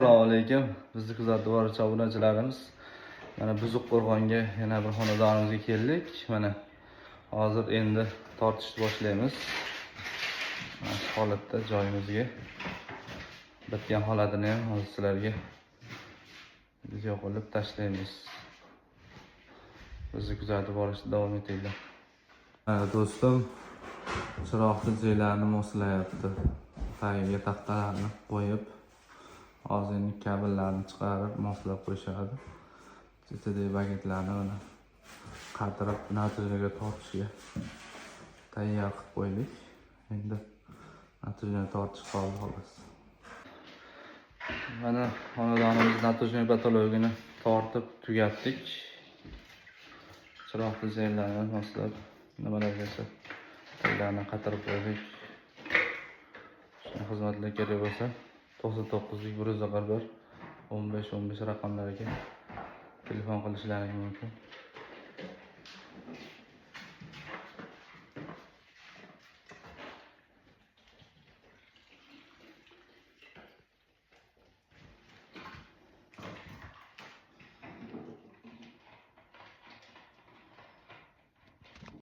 Assalomu alaykum. Bizni kuzatib boruvchi obunachilarimiz. Mana, Buzuq qo'rg'onga yana bir xonadonimizga keldik. Mana, hozir endi tortishni boshlaymiz. Mana shu holatda joyimizga bitgan holatini ham hozir sizlarga video qilib tashlaymiz. Bizni kuzatib borishda davom etinglar. Mana, do'stim chiroq tiziklarni moslayapti. Tagiga taxtalarni qo'yib, hozir endi kabellarni chiqarib moslab qo'yishadi. Chetidagi bagetlarni mana qatirib, натяжной ga tortishga tayyor qilib qo'ydik. Endi натяжной tortish qoldi, xolos. Mana, xonadonimiz натяжной потолок ini tortib tugatdik. Chiroq tiziklarni moslab, nimalar bo'lsa, taglarini qatirib qo'ydik. Shunday xizmatlar kerak bo'lsa, 99 141 15 15 raqamlariga telefon qilishlaring mumkin.